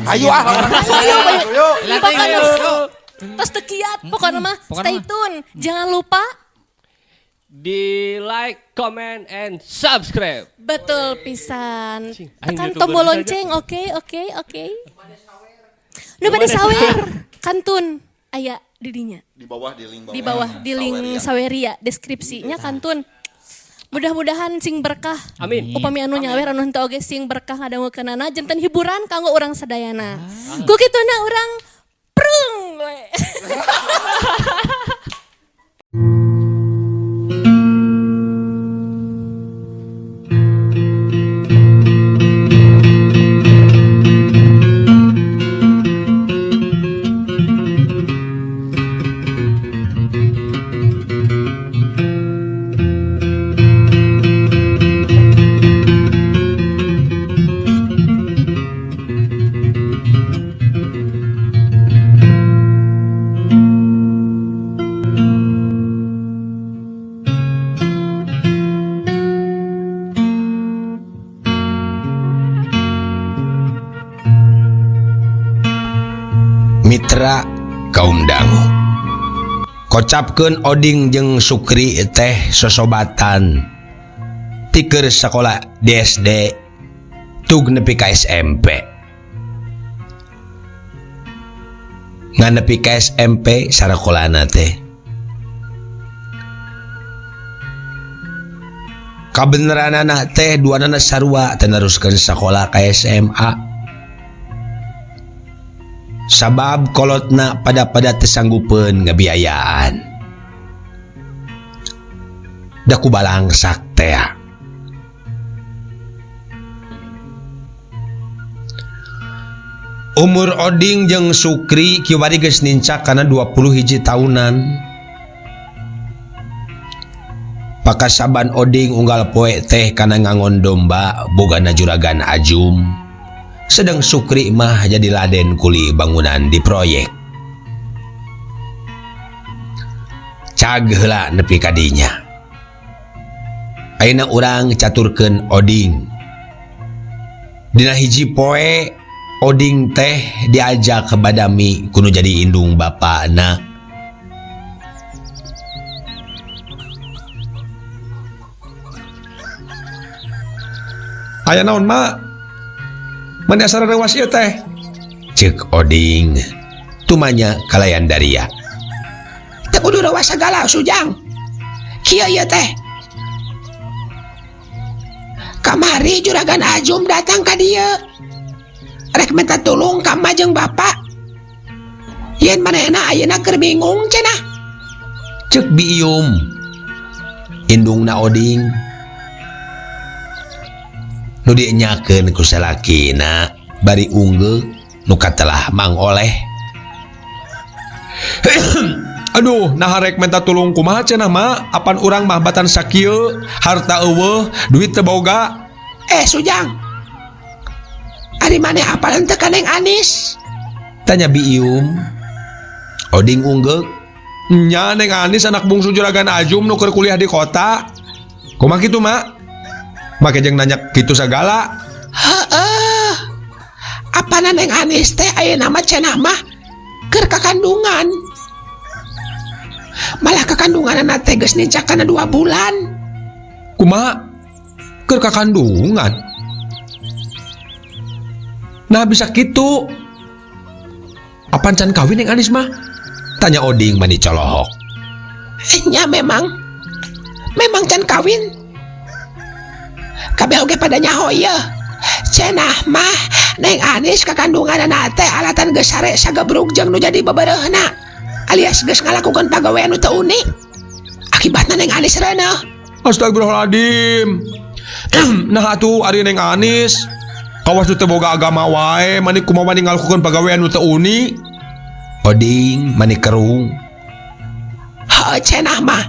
Ayo ah. Ayo, ayo. Ayo. Pokoknya tos teu kiat, pokoknya mah Pokoknya stay mah. tune. Jangan lupa Di like, comment, and subscribe. Betul pisan. Cing, aing Tekan YouTuber tombol saja. lonceng, oke, oke, oke. Nu bade sawer, kantun aya di dinya. Di bawah di link bawah. Di bawah di link Saweria. Saweria deskripsinya kantun. Mudah-mudahan sing berkah. Amin. Upami anu nyawer anu henteu oge sing berkah ngadangukeunana janten hiburan kanggo urang sadayana. Ku kituna urang prung we. Mitra kaum dangu kocapkeun Oding jeung Sukri teh sosobatan tiker sekolah di SD tug nepi ka SMP ngan nepi ka SMP sarakolana teh kabeneranana teh duanana sarua teu neruskeun sakola ka SMA sabab kolotna pada-pada tesanggupeun ngebiayaan da ku balangsak tea. Umur Oding jeung Sukri kiwari geus nincak kana 20 hiji tahunan. Pakasaban Oding unggal poe teh kana ngangon domba bogana juragan Ajum. Sedang Sukri mah jadi laden kuli bangunan di proyek. Cag heula nepi ka dinya. Ayeuna urang caturkeun Oding. Dina hiji poe Oding teh diajak ke Badami kudu jadi indung bapakna. Aya naon mak? Mani asal rewas ieu teh? Ceuk Oding tumanya kalayan daria. Teu kudu rewas sagala Sujang. Kieu ieu teh. Kamari juragan Ajum datang ka dieu. Rek minta tulung ka emak jeung bapak. Yen manehna ayeuna keur bingung cenah. Ceuk Bium. Indungna Oding. Nu dienyakeun ku salakina bari unggeu nu katelah Mang Oleh. Aduh, nah rek minta tulung kumaha cenah mak? Apan urang mah batan sakieu, harta eueuh, duit teu boga. Sujang. Ari maneh apal henteu ka Neng Anis? Tanya Bium. Oding unggeu. Nya Neng Anis anak bungsu juragan Ajum nu keur kuliah di kota. Kumaha kitu mak? Make jeung nanya kitu sagala. Heeh. Apana Neng Anis teh ayeuna mah cenah mah keur kakandungan. Malah kakandunganna teh geus nincak kana 2 bulan. Kumaha? Keur kakandungan? Nah bisa kitu. Apan can kawin Neng Anis mah? Tanya Oding mani colohok. Nya memang. Memang can kawin. Kabeh oge pada nyaho ieu. Cenah mah Neng Anis kakandunganna teh alatan geus sare sagebrug jeung nu jadi bebereuhna. Alias geus ngalakukeun pagawean nu teu unik. Akibatna Neng Anis reuneuh. Astagfirullahaladzim. Nah atuh ari Neng Anis kawas nu teu boga agama wae mani kumaha mani ngalakukeun pagawean nu teu unik. Oding mani kerung. Heuh cenah mah.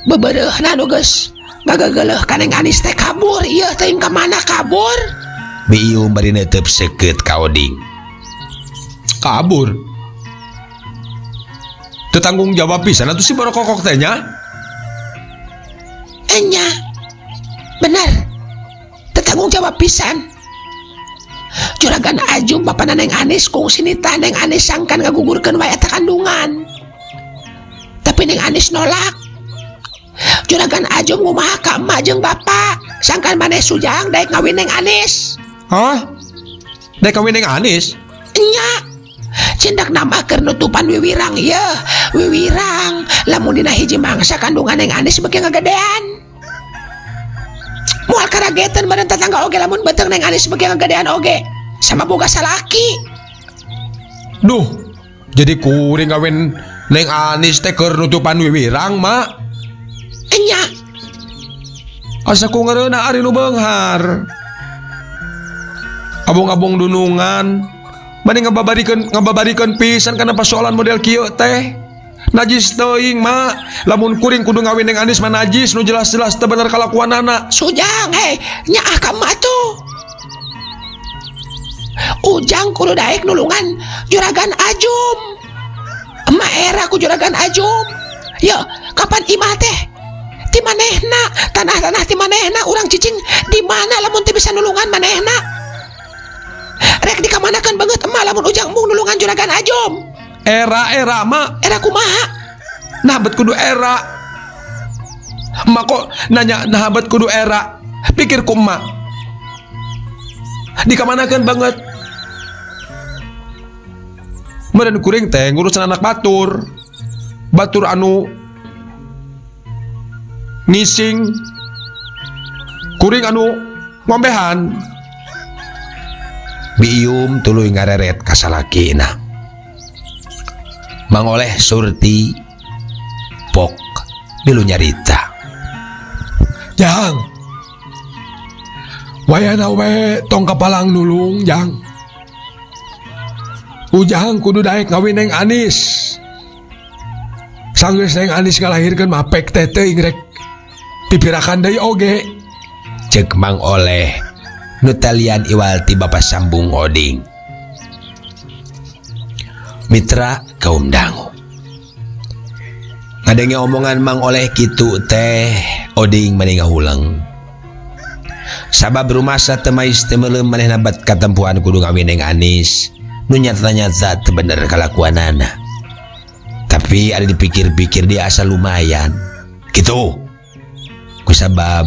Bebereuhna nu geus ngagageleuh ka Neng Anis teh kabur ieu teh ka mana kabur? Bium bari neuteub seukeut ka Oding. Kabur. Teu tanggung jawab pisan atuh si borokokok teh nya. Enya. Bener. Teu tanggung jawab pisan. Juragan Ajum bapana Neng Anis kungsi nitah Neng Anis sangkan ngagugurkeun wae eta kandungan. Tapi Neng Anis nolak. Juragan Ajum ngumaha ka emak jeung bapak sangkan maneh Sujang daek ngawin Neng Anis. Hah? Daek kawin Neng Anis? Nya. Cindak nama keur nutupan wiwirang ieu, wiwirang lamun dina hiji mangsa kandungan Neng Anis beuki ngagedean. Moal karagetan meureun tetangga oge lamun beuteung Neng Anis beuki ngagedean oge sama boga salaki. Duh, jadi kuring kawin Neng Anis teh keur nutupan wiwirang, Mak. Enya. Asa ku ngeureunah ari nu beunghar. Abong-abong dunungan. Mending ngababarikeun pisan kana persoalan model kieu teh. Najis teuing, Mak. Lamun kuring kudu ngawin Neng Anis mah najis nu jelas-jelas teu bener kalakuanana. Sujang, hei, nyaah ka emak tuh. Ujang kudu daek nulungan Juragan Ajum. Emak era ku Juragan Ajum. Yo, kapan imah teh? Ti manehna, tanah-tanah ti manehna urang cicing di mana lamun teu bisa nulungan manehna? Rek dikamanakeun beungeut emak lamun Ujang embung nulungan Juragan Ajum. Era-era, Mak. Era kumaha? Nah, bet kudu era. Emak kok nanya nah bet kudu era. Pikir ku emak. Dikamanakeun banget. Meureun kuring teh ngurusan anak batur. Batur anu ngising. Kuring anu ngombehan. Bium tuluy ngareret ka salakina. Mangoleh Surti pok milu nyarita. Jang, wayana we tong kapalang nulung jang. Ujang kudu daek ngawin Neng Anis. Sanggeus Neng Anis ngalahirkeun mah pek teh teuing rek pipirakan deui oge. Ceuk Mang Oleh nu talian iwal ti Bapa Sambung Oding. Mitra kaum dangu. Ngadenge omongan Mang Oleh kitu teh Oding mani ngahuleng. Sabab rumasa teu mais teu meuleum manehna bat katempuan kudu ngawin Neng Anis nu nyata-nyata teu bener kalakuanana. Tapi ada dipikir-pikir dia asa lumayan. Kitu. Kusabab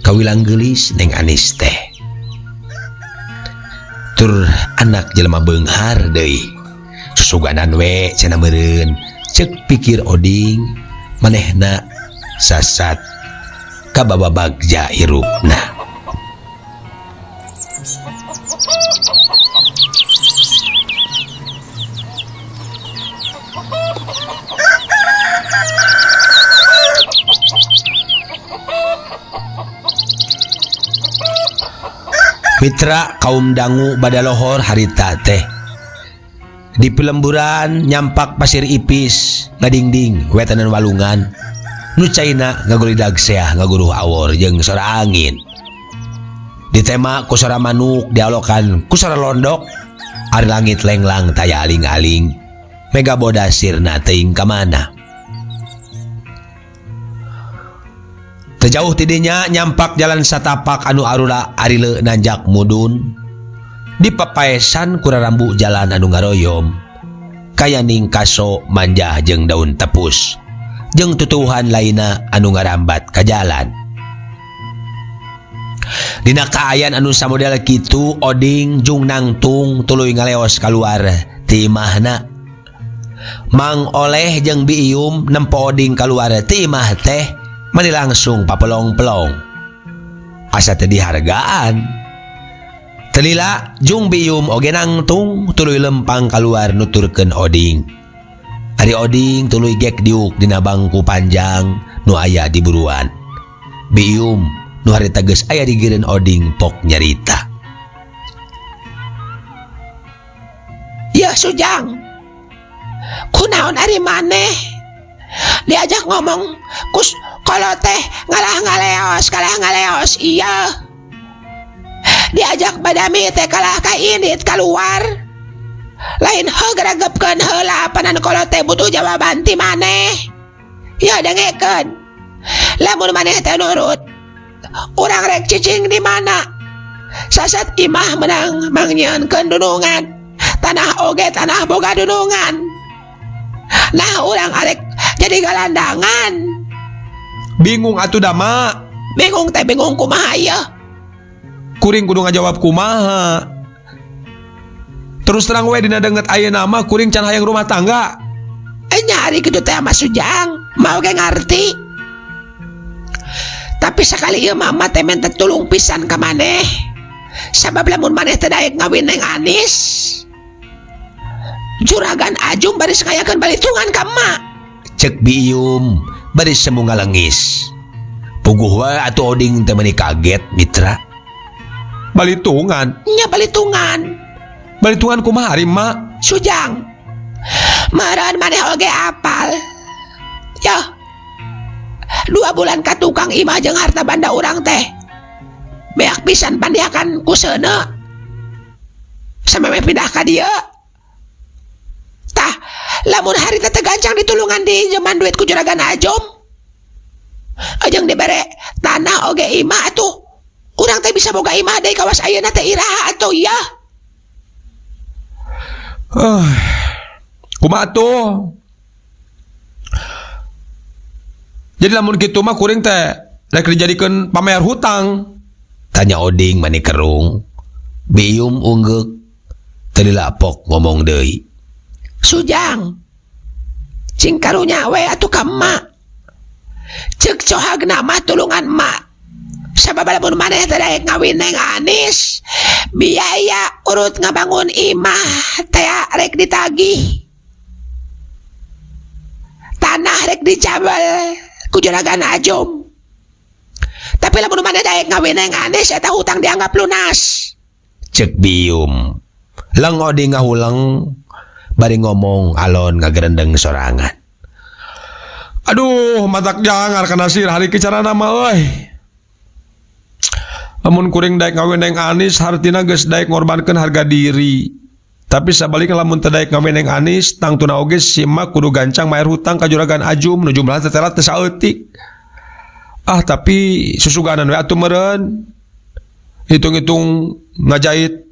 kawilang geulis Neng Anis teh. Tur anak jelema beunghar deui. Susuganan we cenah meureun. Ceuk pikir Oding manehna sasat kabawa bagja hirupna. Mitra kaum dangu badalohor harita teh. Di pelemburan nyampak pasir ipis ngadingding wetanan walungan. Nu caina ngagolidag seah ngaguruh awor jeung sora angin. Ditema ku sora manuk dialokan ku sora londok. Ari langit lenglang taya aling-aling. Mega boda sirna teuing ka mana. Teu jauh tidinya nyampak jalan satapak anu arura arile nanjak mudun. Di papaesan kurarambu jalan anu ngaroyom. Kayaning kaso manjah jeung daun tepus. Jeung tutuhan lainna anu ngarambat ka jalan. Dina kaayan anu samodel kitu Oding jung nangtung tuluy ngaleos kaluar ti imahna. Mang Oleh jeung Biium nempo Oding kaluar ti imah teh mani langsung papelong-pelong. Asa teu dihargaan. Telila jung Bium oge nangtung tuluy lempang kaluar nuturkeun Oding. Ari Oding tuluy gek diuk dina bangku panjang nu aya di buruan. Bium nu harita geus aya di gireun Oding pok nyarita. Ya Sujang, kunaon ari maneh? Diajak ngomong kus kalau teh ngalah ngaleos, kalah ngaleos iya. Diajak badami teh kalah ka indit keluar. Lain heuh gregepkeun heula apanan kalau teh butuh jawaban ti maneh. Ya dengekeun. Lamun maneh teh nurut, urang rek cicing di mana? Sasat imah menang mangnyieunkeun dunungan. Tanah oge tanah boga dunungan. Nah urang arek jadi galandangan. Bingung atuh da mak. Bingung teh bingung kumaha ieu. Kuring kudu ngajawab kumaha. Terus terang we dina deungeut ayeuna mah kuring can hayang rumah tangga. Nya ari kitu teh Mas Ujang, mau ge ngarti. Tapi sakali ieu mah emak teh minta tulung pisan ka maneh. Sabab lamun maneh teh daek ngawin Neng Anis, Juragan Ajum baris ngayakeun balitungan ka emak. Cek Bium bari semu ngalengis. Puguh wae atuh Oding teh meuni kaget mitra. Balitungan? Nya balitungan. Balitungan kumaha ari mak? Sujang. Meureun maneh oge apal. Yoh. 2 bulan ka tukang imah jeung harta banda urang teh. Beak pisan pandiakan ku seuneu. Sameme pindah ka dieu. Tah, lamun harita teh gancang ditulungan diinjeman duit ku Juragan Ajum. Ajeng dibere tanah oge imah atuh. Urang teh bisa boga imah deui kawas ayeuna teh iraha atuh yeuh. Kumaha atuh? Jadi lamun kitu mah kuring teh rek dijadikeun pamayar hutang. Tanya Oding mani kerung. Bium unggeuk teu dilapok ngomong deui. Sujang. Cing karunya we atuh ka emak. Ceuk cohagna mah tulungan emak. Sabab lamun maneh teh daek ngawin Neng Anis, biaya urut ngabangun imah teh rek ditagih. Tanah rek dijabel ku Juragan Ajum. Tapi lamun maneh daek ngawin Neng Anis eta hutang dianggap lunas. Cek Bium. Leng Oding ngahuleng bari ngomong alon ngagerendeng sorangan. Aduh, matak jangar kana sirah hari kicarana mah euy. Lamun kuring daek ngawin Neng Anis hartina geus daek ngorbankeun harga diri. Tapi sabalikna lamun teu daek ngawin Neng Anis, tangtuna oge si emak kudu gancang mayar hutang ka Juragan Ajum nu jumlahna teh teu saeutik. Ah, tapi susuganan we atuh meureun. Hitung-hitung ngajait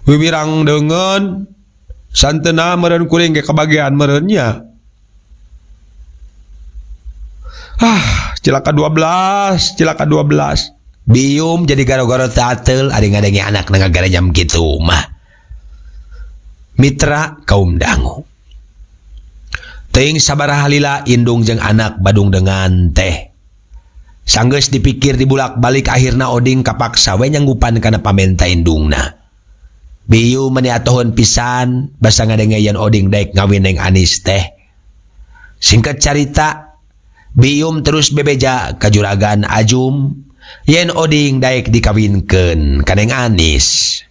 wiwirang deungeun santena meureun kuring ge kabagian meureun nya. Ah, cilaka 12, cilaka 12. Bium jadi garo-garo tatel ari ngadenge anak na ngagarejam kitu mah. Mitra kaum dangu. Teuing sabaraha lila indung jeung anak badung dengan teh. Sanggeus dipikir dibulak-balik akhirna Oding kapaksa we nyanggupan kana pamenta indungna. Bium meni atohun pisan basa ngadenge yen Oding daek ngawin Neng Anis teh. Singkat carita, Bium terus bebeja ka Juragan Ajum yen Oding daek dikawinkeun ka Neng Anis.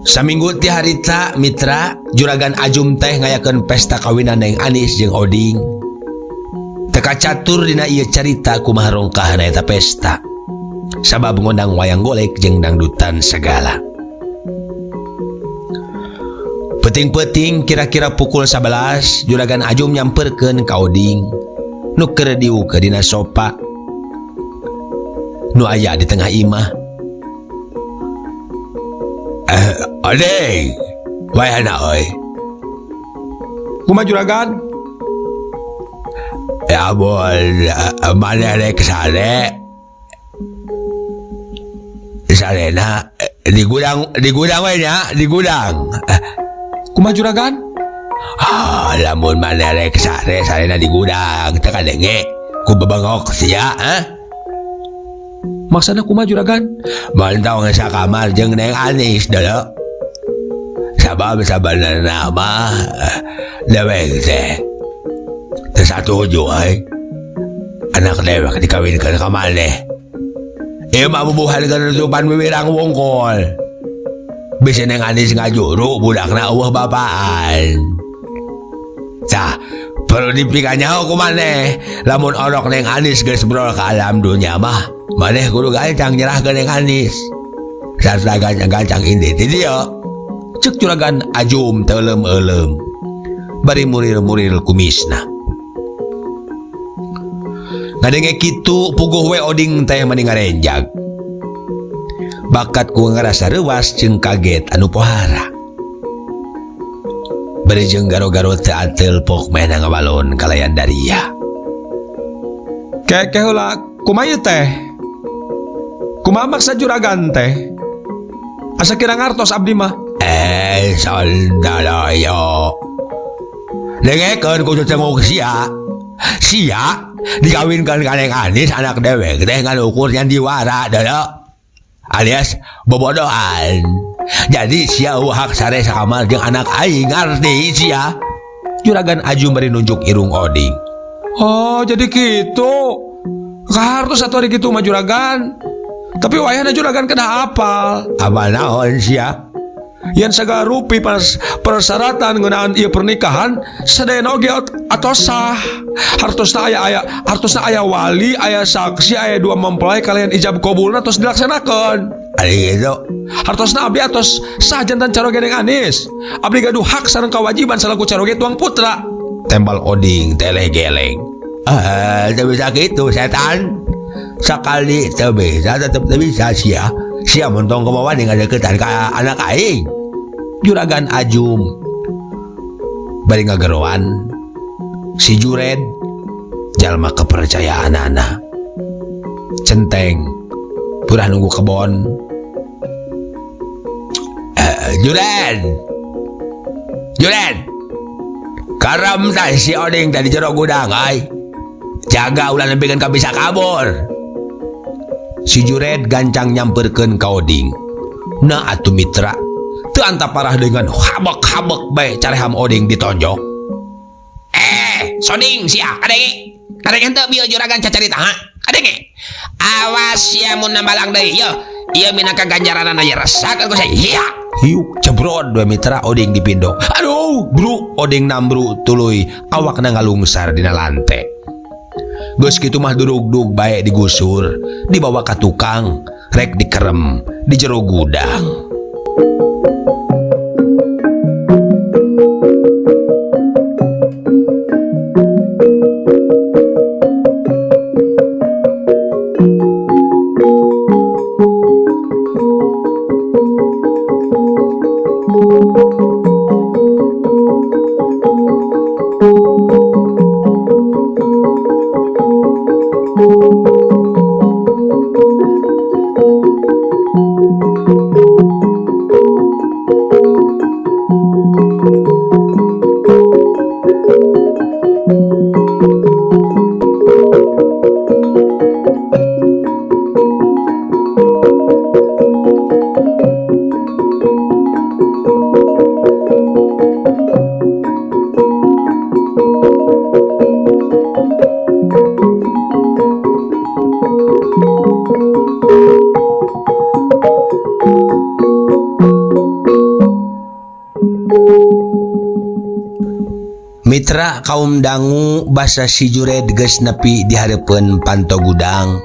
Saminggu ti harita mitra Juragan Ajum teh ngayakeun pesta kawinan Neng Anis jeung Oding. Teu kacatur dina ieu carita kumaha rongkahna eta pesta. Sabab ngondang wayang golek jeung dangdutan segala. Peuting-peuting kira-kira pukul 11 Juragan Ajum nyamperkeun ka Oding nu keur diuk dina sopa nu aya di tengah imah. Oding, wayahna euy. Kumaha Juragan? Ya ampun, maneh rek sare. Sarena di gudang, di gudang we nya, di gudang. Kumaha Juragan? Ah, lamun maneh rek sare, sarena di gudang, teu kadenge ku bebengok sia, ha? Maksana kumaha Juragan? Mantong sakamar jeung Neng Anis deuleu. Sabab sabenerna mah dewek teh teu satuju euy. Anak dewek dikawinkeun ka maneh. Ieu mah bubuhan kanutupan wiwirang wungkul. Bisi Neng Anis ngajuru budakna eueuh bapaan. Tah, perlu dipikanyaho ku maneh. Lamun orok Neng Anis geus brol ka alam dunya mah, maneh kudu gancang nyerahkeun Neng Anis. Sarta gancang-gancang indit di dieu. Cek Juragan Ajum teuleum-euleum. Bari murir-murir kumisna. Ngadenge kitu puguh we Oding teh mani ngarenjag. Bakat ku ngarasa reuwas jeung kaget anu pohara. Bari jeung garo-garo teu ateul pok mehna ngabalon kalayan daria. Keke heula kumaha ieu teh? Kumaha maksa juragan teh? Asa kira ngartos abdi mah. Sondaloyo. Dengekeun ku cecenguk sia. Sia dikawinkeun ka Neng Anis anak dewek teh ngan ukur nyandiwara deuleu. Alias bobodohan. Jadi sia eueuh hak sare sakamar jeung anak aing ngarti sia. Juragan Ajum bari nunjuk irung Oding. Oh, jadi kitu. Kahartos atuh ari kitu mah juragan. Tapi wayahna juragan kedah apal. Apal naon sia? Yen sagala rupi pas persyaratan ngeunaan ieu pernikahan sadayana oge atos sah. Hartosna hartosna aya wali, aya saksi, aya dua mempelai kalian ijab qabulna tos dilaksanakeun. Ari kitu. Hartosna abdi atos sah jantan caroge Neng Anis. Abdi gaduh hak sareng kewajiban salaku caroge tuang putra. Tembal Oding teleh geleng. Teu bisa kitu setan. Sakali teu bisa tetep teu bisa sia. Sia montong kumaha wani ngadeukeutan ka anak aing. Juragan Ajum bari ngageroan si Jured jalma kepercayaanana. Centeng purah nunggu kebon. Jured. Jured. Karam tah si Oding tadi jero gudang ai. Jaga ulah nepikeun ka bisa kabur. Si Jured gancang nyamperkeun ka Oding. Nah atuh mitra, teu anta parah dengan habek-habek bae careham Oding ditonjok. Soding sia, kadenge. Kadenge henteu bieu juragan cacarita, ha? Kadenge. Awas sia mun nambalang deui, yo. Ieu minangka ganjaranana ye resakeun ku sia. Hiya. Hiuk cebrod we mitra Oding dipindo. Aduh, bru Oding nambru tuluy awakna ngalungsar dina lante. Geus kitu mah durug-dug bae digusur, dibawa ka tukang, rek dikerem di jero gudang. Mitra kaum dangu basa si Jured geus nepi di hareupeun panto gudang.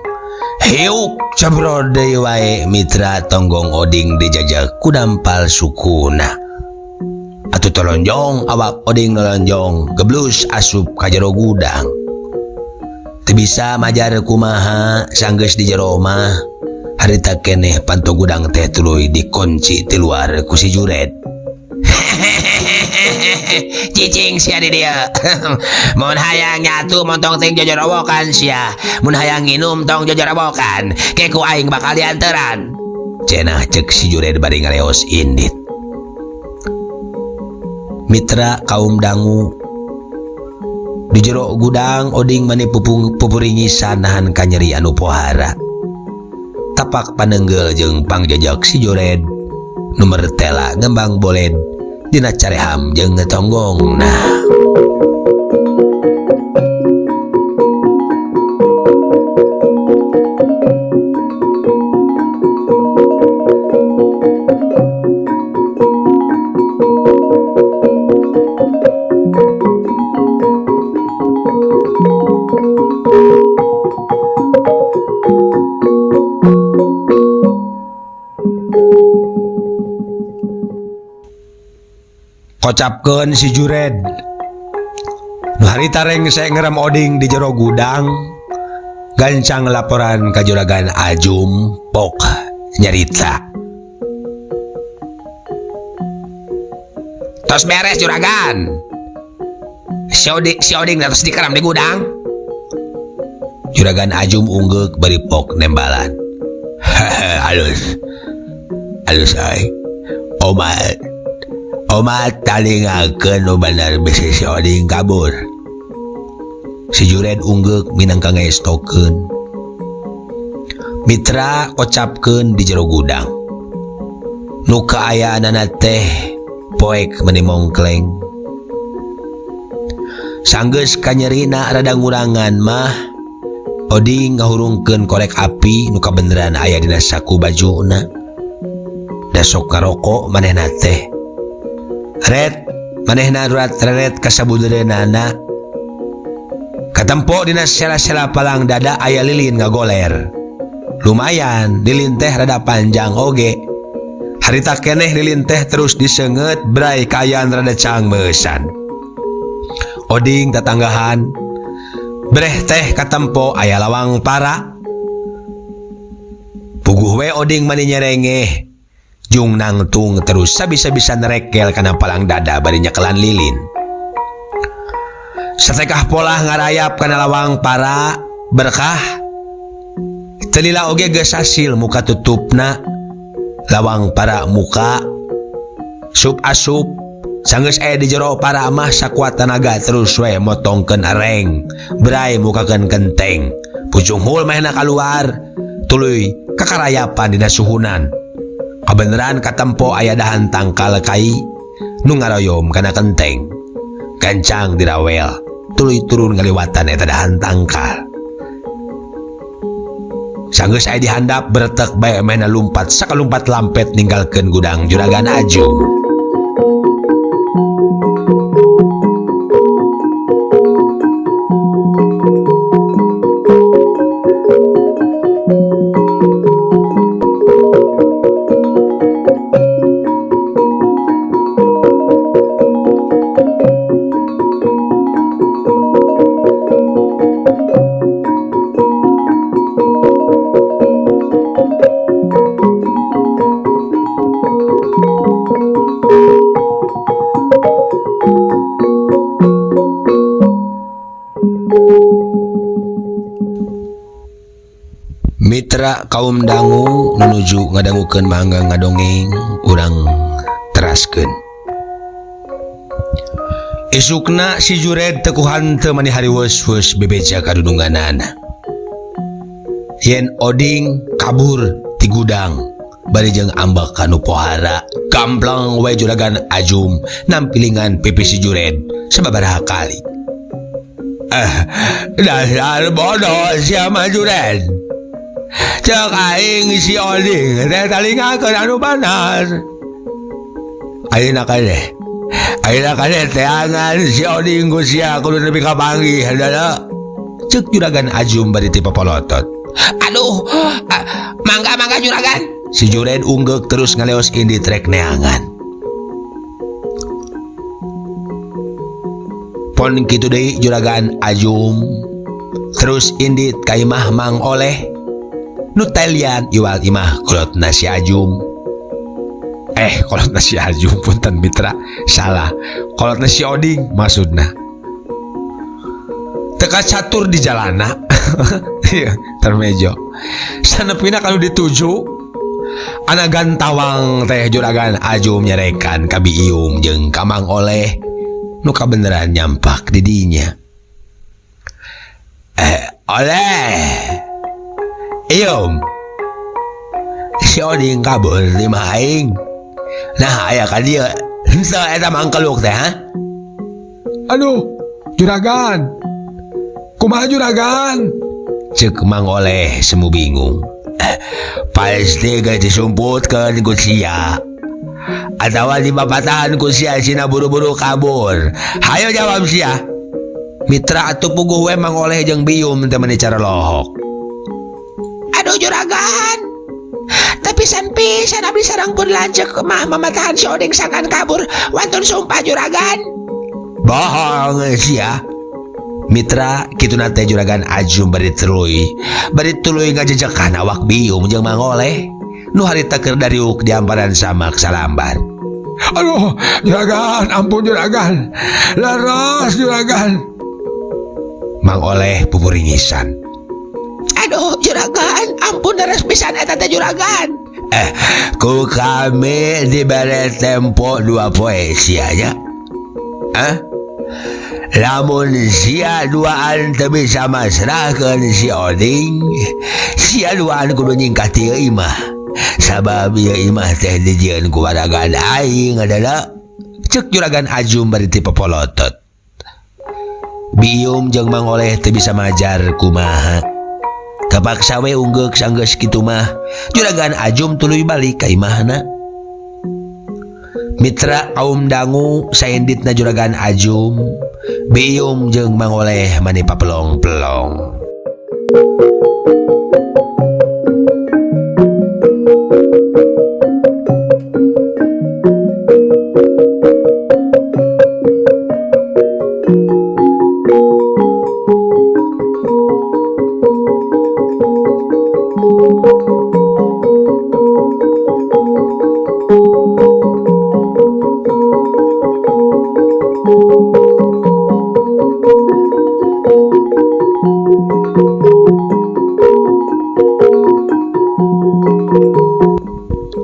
Hiuk cebrod deui wae mitra tonggong Oding dijajak ku dampal sukuna. Atuh tolonjong awak Oding nolonjong geblus asup ka jero gudang. Teu bisa majar kumaha sanggeus di jero mah harita keneh panto gudang teh tuluy dikunci ti luar ku si Jured. Cicing sia di dieu. Mun hayang nyatu montong ting jojorowokan sia. Mun hayang nginum tong jojorowokan. Ke ku aing bakal dianteran. Cenah cek si Jured bari ngaleos indit. Mitra kaum dangu di jero gudang Oding mani pupuringisan nahan kanyeri anu pohara. Tapak panenggel jeung pangjajak si Jured. Numer tela ngembang boled. Dina careham jeung tonggongna. Kocapkeun si Jured. Nu harita rengse ngerem Oding di jero gudang, gancang laporan ka Juragan Ajum pok nyarita. Tos beres juragan. Si Oding tos dikeram di gudang. Juragan Ajum unggeuk bari pok nembalan. Halus. Halus euy. Omat talingakeun nu bener bisi si Oding kabur. Si Jured unggeuk minangka ngaestokeun. Mitra kocapkeun di jero gudang. Nu kaayaanana teh poek meuni mongkleng. Sanggeus kanyerina rada ngurangan mah Oding ngahurungkeun korek api nu kabeneran aya dina saku bajuna. Da sok ngaroko manehna teh. Ret manehna rurat reret kasabudeureunana. Katempo dina sela-sela palang dada aya lilin ngagoler. Lumayan lilin teh rada panjang oge. Harita keneh lilin teh terus diseungeut bray kaayaan rada cangmeusan. Oding tatanggahan breh teh katempo aya lawang para. Puguh we Oding mani nyerengeh. Jung nangtung terus sabisa-bisa nerekel kana palang dada bari nyekelan lilin. Satekah polah ngarayap kana lawang para berkah. Telila oge geus hasil muka tutupna. Lawang para muka sup asup sanggeus aya di jero para mah sakuat tanaga terus we motongkeun ereng bray mukakeun kenteng. Pucunghul mahna kaluar tuluy kakarayapan dina suhunan. Kabeneran katempo aya dahan tangkal kai nu ngaroyom kana kenteng. Gancang dirawel tuluy turun ngaliwatan eta dahan tangkal. Sanggeus aya dihandap beretek bae mehna lumpat sakalumpat lampet ninggalkeun gudang Juragan Ajum. Mitra kaum dangu menuju ngadangukeun mangga ngadongeng urang teraskeun. Isukna si Jured teu kuhanteu mani hariweus-weus bebeja ka dudunganana. Yen Oding kabur ti gudang bari jeung ambek ka nu pohara, gamplang we Juragan Ajum nampilingan pipi si Jured sababaraha kali. Dasar bodoh sia mah Jured. Cek aing si Oding teh talingakeun anu banar. Ayeuna keneh. Ayeuna keneh teangan si Oding ku sia kudu nepi ka panggih da. Cek Juragan Ajum bari ti papolotot. Aduh, mangga juragan. Si Jured unggeuk terus ngaleos indi trek neangan. Pon kitu deui Juragan Ajum terus indit ka imah Mang Oleh. Nu telian iwal imah kolot nasi Ajum. Kolot nasi Ajum punten mitra, salah. Kolot nasi Oding maksudna. Teka catur di jalana. Iya, termejo. Sanepina kalau dituju anagan tawang teh Juragan Ajum nyarekan ka Biium jeung ka Mang Oleh nu kabeneran nyampak di dinya. Oleh Ium, si Oding kabur di imah aing. Nah aya ka dieu. Henteu eta mangkeluk teh ha? Aduh, juragan. Kumaha juragan? Cek Mang Oleh semu bingung. Pasti geus disumputkeun ku sia. Atawa dipapatahan ku sia sina buru-buru kabur. Hayo jawab sia. Mitra atuh puguh we Mang Oleh jeung Bium teh meuni cara lohok. Aduh juragan. Tapi pisan pisan abdi sareng pun lanceuk mah mamatahan si Oding sangkan kabur. Wantun sumpah juragan. Bohong sia. Mitra kituna teh juragan Ajum bari tuluy ngajejekan awak Bium jeung Mang Oleh nu harita keur dariuk di amparan samak salambar. Aduh, juragan, ampun juragan. Leres juragan. Mang Oleh pupuringisan. Aduh juragan, ampun leres pisan eta teh juragan. Ku kami dibere tempo 2 poe sia nya. Hah? Lamun sia duaan teu bisa masrahkeun si Oding, sia duaan kudu nyingkat ieu imah. Sabab ieu imah teh dijieun ku waragan aing adalah cek juragan Ajum bari ti popolotot. Bium jeung Mang Oleh teu bisa majar kumaha. Kapaksa we unggeuk sanggeus kitu mah, juragan Ajum tuluy balik ka imahna. Mitra kaum dangu saenditna juragan Ajum, Bium jeung Mang Oleh mani papelong-pelong.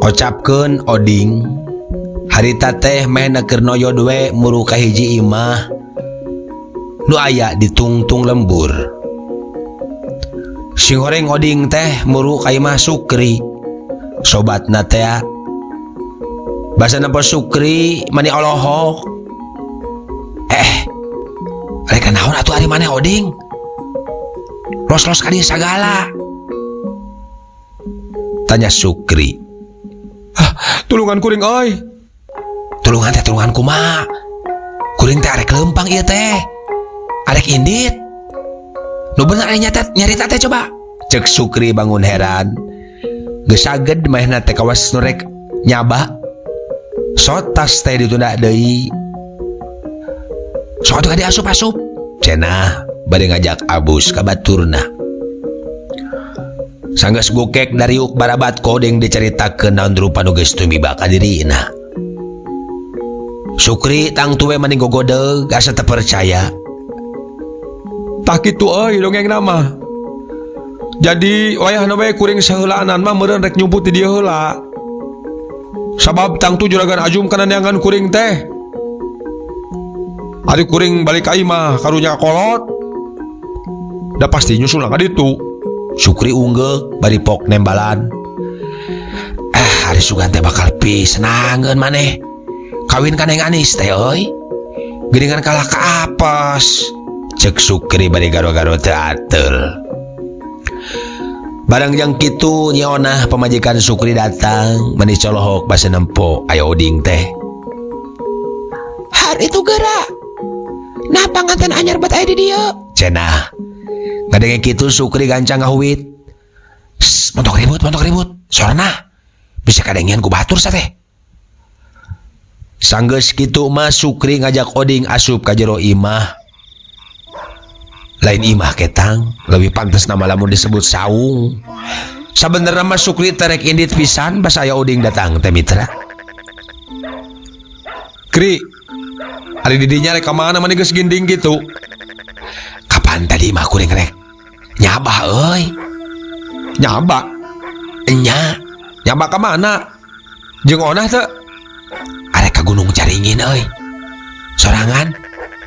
Kocapkeun Oding harita teh meh keur noyod we muru ka hiji imah nu aya di tungtung lembur. Sing horeng Oding teh muru ka imah Sukri sobatna teh. Basa nempo Sukri mani olohok. Rek naon atuh ari maneh Oding? Los-los ka dieu sagala. Tanya Sukri. Tulungan kuring euy. Tulungan teh tulungan kumaha? Kuring teh arek leumpang ieu teh. Arek indit. Nu bener ari nyata nyarita teh coba. Cek Sukri bangun heran. Geus saged manehna teh kawas nu rek nyaba. Sotas teh ditunda deui. Sok atuh ka diasup-asup. Cenah bade ngajak abus ka baturna. Sanggeus gokek dariuk barabat kodeng dicaritakeun naon rupa nu geus tumiba ka dirina. Sukri tangtu we mani gogodeug asa teu percaya. Tah kitu euy dongengna mah. Jadi wayahna we kuring saheulaanan mah meureun rek nyumput di dieu heula. Sabab tangtu juragan Ajum kana neangan kuring teh. Ari kuring balik ka imah karunya kolot. Da pasti nyusul ka ditu. Sukri unggeuk bari pok nembalan. Ari sugan teh bakal pisenangeun maneh. Kawin ka Neng Anis teh euy. Geuningan kalah ka apes. Cek Sukri bari garo-garo teu ateul. Barang jang kitu nyeonah pamajikan Sukri datang mani colohok basa nempo aya Oding teh. Har itu geura. Nah panganten anyar bet aya di dieu. Cenah. Ngadenge kitu Sukri gancang ngahuit. Montok ribut. Sorna bisa kadengean ku batur sateh. Sanggeus kitu mah Sukri ngajak Oding asup ka jero imah. Lain imah ketang, lebih pantas nama lamun disebut saung. Sabenerna mah Sukri terek indit pisan basa aya Oding datang teh mitra. Kri, ari di dinya rek ka mana mani geus ginding kitu? Kapan tadi mah kuring rek nyabah euy. Nyaba? Enya. Nyaba ka mana? Jeung onah teu? Arek ka Gunung Caringin euy. Sorangan.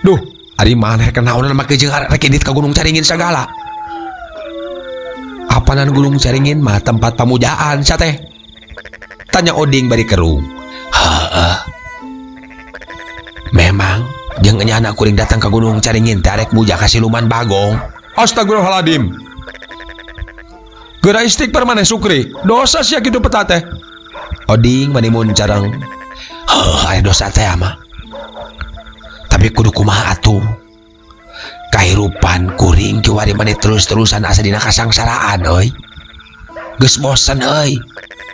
Duh, ari maneh rek naonan make jeung rek indit ka Gunung Caringin sagala. Apanan Gunung Caringin mah tempat pamujaan sateh. Tanya Oding bari kerung. Heeh. Memang jeung enyahna kuring datang ka Gunung Caringin teh arek muja ka siluman Bagong. Astagfirullahaladzim. Geura istighfar maneh Sukri. Dosa sia kitu peta teh. Oding mani muncareng. Heuh, aya dosa teh mah. Tapi kudu kumaha atuh. Kahirupan kuring kiwari mani terus-terusan asa dina kasangsaraan euy. Geus bosen euy.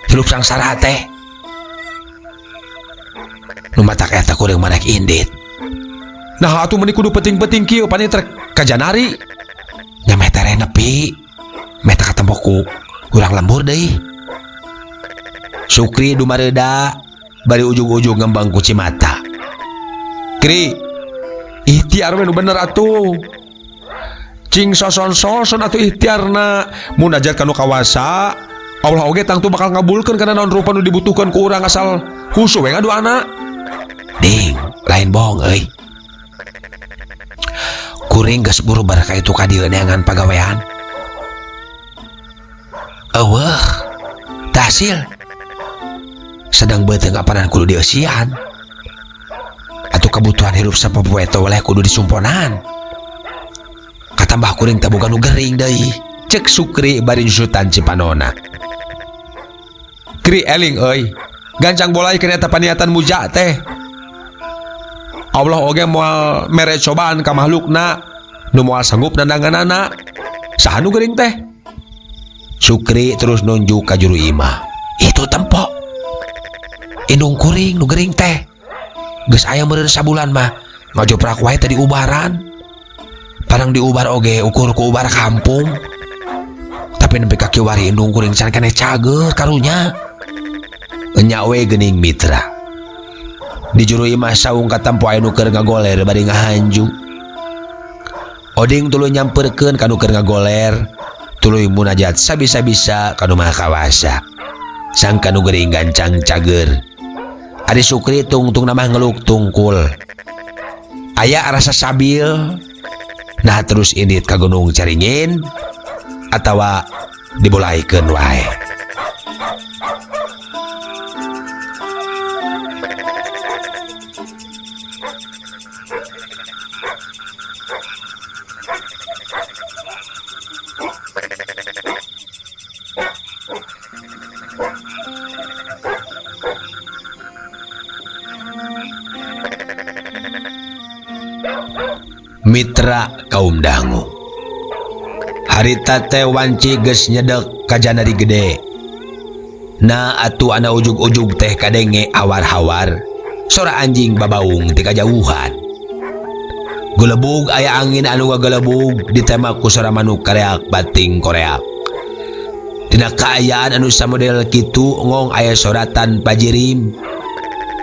Hirup sangsara teh. Nu matak eta kuring mah rek indit. Nah atuh meni kudu penting-penting kieu pan ieu ka Janari. Nya meh tereh nepi. Meh teh katempo ku urang lembur deui. Sukri dumareuda bari ujug-ujug ngembang ku cimata. Kri, ikhtiar we nu bener atuh. Cing soson-soson atuh ikhtiarna. Munajat ka nu kawasa, Allah oge tangtu bakal ngabulkeun kana naon rupa nu dibutuhkeun ku urang asal khusyuk we ngadoana. Ding, lain bohong euy. Kuring geus buru baraka itu ka dieu neangan pagawean. Eueuh, teu hasil. Sedang beuteung apanan kudu dieusian. Atuh kebutuhan hirup sapopoe teh weleh kudu disumponan. Katambah kuring teh boga nu gering deui. Cek Sukri bari nyusutan cipanona. Kri eling euy. Gancang bolaikeun eta paniatan muja teh. Allah oge moal mere cobaan ka makhlukna nu moal sanggup nandanganana. Saha nu gering teh? Sukri terus nunjuk ka juru imah. Itu tempo. Indung kuring nu gering teh. Geus aya meureun sabulan mah ngajoprak wae teh diubaran. Parang diubar oge ukur ku ubar kampung. Tapi nepi ka kiwari indung kuring can keneh cager karunya. Enya we geuning mitra. Di juru imah saung katempo aya nu keur ngagoler bari ngahanju. Oding tuluy nyamperkeun ka nu keur ngagoler, tuluy munajat sabisa-bisa ka nu Maha Kawasa. Sangka nu gering gancang cager. Ari Sukri tungtung namah ngeluk tungkul. Aya rasa sabil. Nah terus indit ka Gunung Caringin atawa dibolaikeun wae. Mitra kaum dangu. Harita teh wanci geus nyedek ka Janari gede. Na atuh ana ujug-ujug teh kadenge awar-hawar. Sora anjing babaung ti kajauhan. Gelebug aya angin anu ngagelebug ditema ku sora manuk kareak bating koreak. Dina kaayaan anu samodel kitu ngong aya soratan pajirim.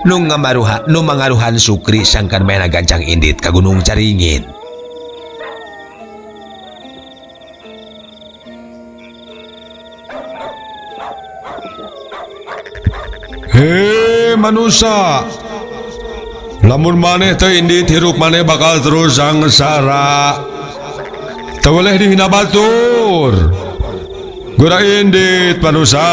Nu ngamaruha, nu mangaruhan Sukri sangkan maena gancang indit ka Gunung Caringin. Hei manusia, lamun maneh teu indit hirup maneh bakal terus sangsara. Teu weleh dihina batur. Geura indit manusia.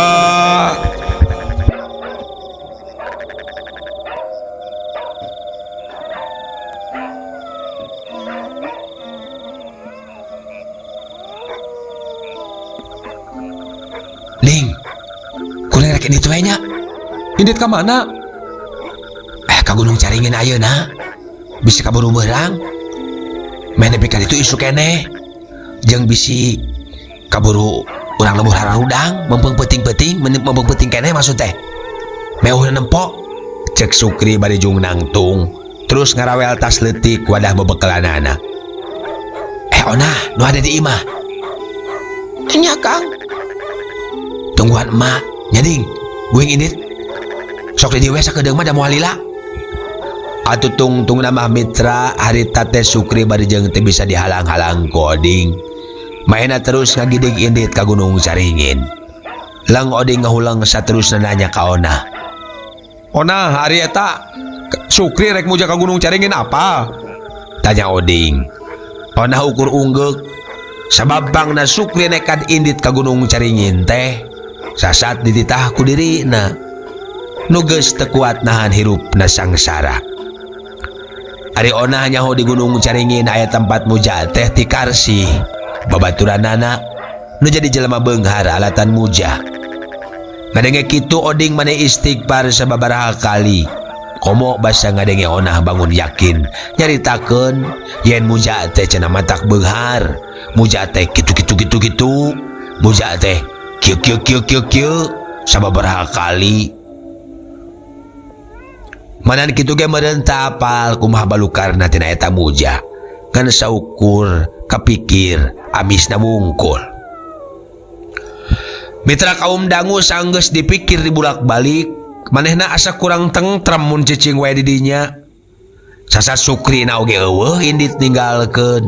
Ning, kuring rek indit we nya. Indit ka mana? Ka Gunung Caringin ayeuna. Bisi kaburu beurang. Meh nepi ka ditu isuk keneh. Jeung bisi kaburu urang lembur hararudang, mempeng peuting-peuting, mempeng peuting keneh maksud teh. Meuh nempo. Cek Sukri bari jung nangtung, terus ngarawel tas leutik wadah bebekelanana. Onah, nu ada di imah. Nya, Kang. Tungguan emak, nyading, guing indit. Sok di dieu we sakedeung mah da moal lila. Atuh tungtung nama mitra harita teh Sukri bari jeung teu bisa dihalang-halang ku Oding. Maena terus ngagidig indit ka Gunung Caringin. Lang Oding ngahulang saterusna nanya ka Onah. Onah, ari eta Sukri rek muja ka Gunung Caringin apa? Tanya Oding. Onah ukur unggeuk. Sabab pangna Sukri nekat indit ka Gunung Caringin teh sasat dititah ku dirina. Nu geus teu kuat nahan hirupna sangsara. Ari Onah nyaho di Gunung Caringin aya tempat muja teh ti Karsih babaturanana nu jadi jelema beunghar alatan muja. Ngadenge kitu Oding maneh istighfar sababaraha kali. Komo basa ngadenge Onah bangun yakin nyaritakeun yen muja teh cenah matak beunghar. Muja teh kitu kitu kitu kitu. Muja teh kieu kieu kieu kieu kieu sababaraha kali. Manan kitu ge meureun teu apal kumaha balukarna tina eta muja. Ngan saukur kapikir amisna wungkul. Mitra kaum dangu sanggeus dipikir dibulak-balik, manehna asa kurang tengtrem mun cicing wae di dinya. Sasa Sukrina oge eueuh indit ninggalkeun.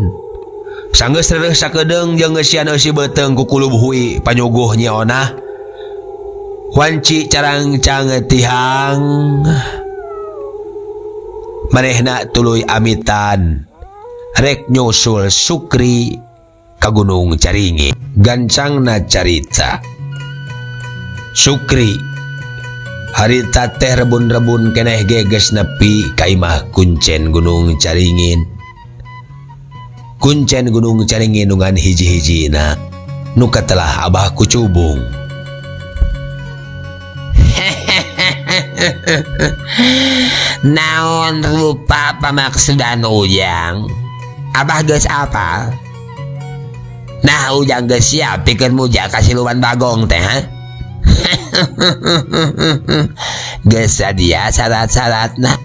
Sanggeus reureuh sakedeung jeung ngeusian eusi beuteung ku kulub hui panyuguh Nyi Onah. Wanci carangcang tihang. Manehna tuluy amitan rek nyusul Sukri ka Gunung Caringin. Gancangna carita. Sukri harita teh rebun-rebun keneh ge geus nepi ka imah kuncen Gunung Caringin. Kuncen Gunung Caringin nungan hiji-hijina nu katelah Abah Kucubung. Naon rupa pamaksudan Ujang? Abah geus apal? Nah Ujang geus siap pikeun muja ka siluman bagong teh ha? Geus sadia syarat-syaratna.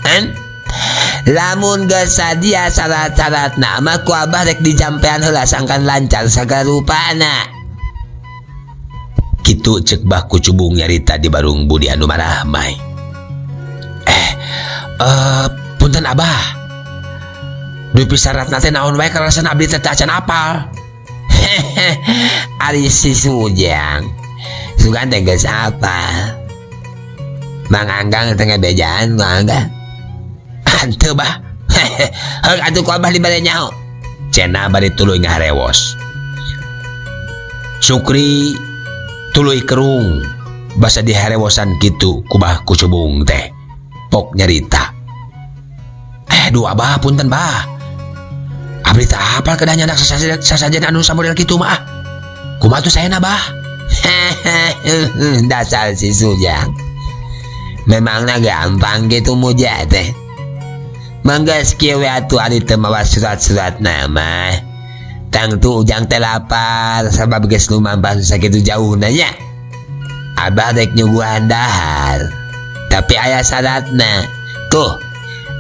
Kan? Lamun geus sadia syarat-syaratna mah ku abah rek dijampean heula sangkan lancar sagala rupana. Kitu cek Bah Kucubung nyarita di barung Budi anu marahmai. Punten Abah. Dupi syaratna teh naon wae kalasan abdi teh acan apal. Ari si Sujang. Sugan teh geus apal. Mang Anggang teh ngebejaan Mang Anggang. Henteu Bah. Heuk atuh ku Abah dibere nyaho. Cenah bari tuluy ngaharewos. Sukri tuluy kerung basa diharewosan kitu ku Bah Kucubung teh. Pok nyarita. Duh Abah punten Bah. Abdi teh apal kedah nyandak sasajen anu samodel kitu mah. Kumaha tuh saena Bah? Dasar si Sujang. Memangna gampang gitu muja teh. Mangga kieu we atuh ari teu mawa surat-surat nama. Tangtu Ujang teh lapar sabab geus lumampah sakitu jauhna nya. Abah rek nyuguhan dahar. Tapi aya syaratna. Tuh,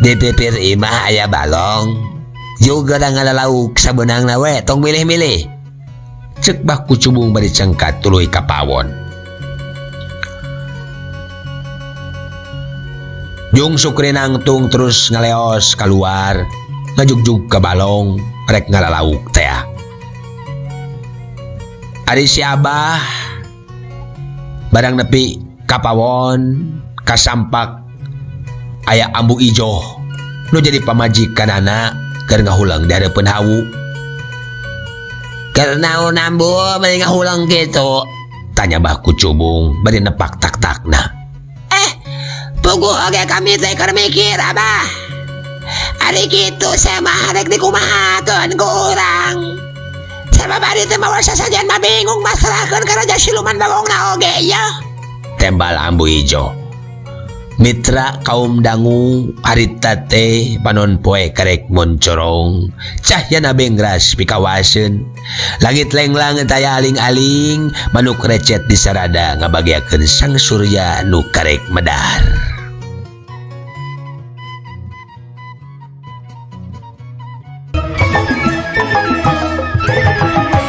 di pipir imah aya balong. Juga ngalalauk sabeunangna we, tong milih-milih. Cek Bah Kucubung bari cengkat tuluy ka pawon. Jung Sukri nangtung terus ngaleos keluar, ngajugjug ke balong rek ngalalauk teh. Ari si Abah barang nepi ka pawon kasampak aya ambu ijoh nu jadi pamajikanana keur ngahulang di hareupeun hawu. Keur naon ambu meni ngahulang kitu? Tanya Bah Kucubung bari nepak tak-takna. Puguh oge kami teh keur mikir Abah. Ari kitu saya mah rek dikumahakeun ku urang. Sabab ari teh mawa sasajen mah bingung masrahkeun ka raja siluman bagongna oge ya. Tembal ambu ijo. Mitra kaum dangu harita teh panon poe karek moncorong cahyana bengras pikawaseun langit lenglang taya aling-aling manuk recet di sarada ngabagiakeun sang surya nu karek medar.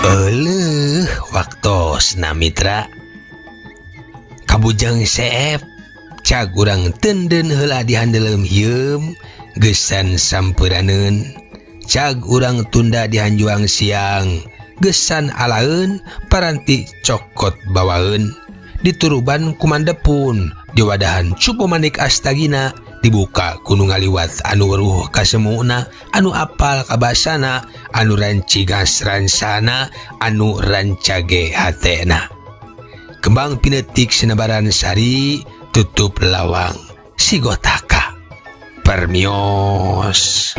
Euleuh waktosna mitra kabujang seep cag urang tenden heula dihandeleum hieum geusan sampeunaneun cag urang tunda dihanjuang siang geusan alaeun paranti cokot bawaeun dituruban kumandepun diwadahan cupu manik astagina dibuka ku nu ngaliwat anu weruh kasemuna anu apal kabasana anu rancigas ransana anu rancage hatena kembang pinetik senebaran sari tutup lawang sigotaka. Permios.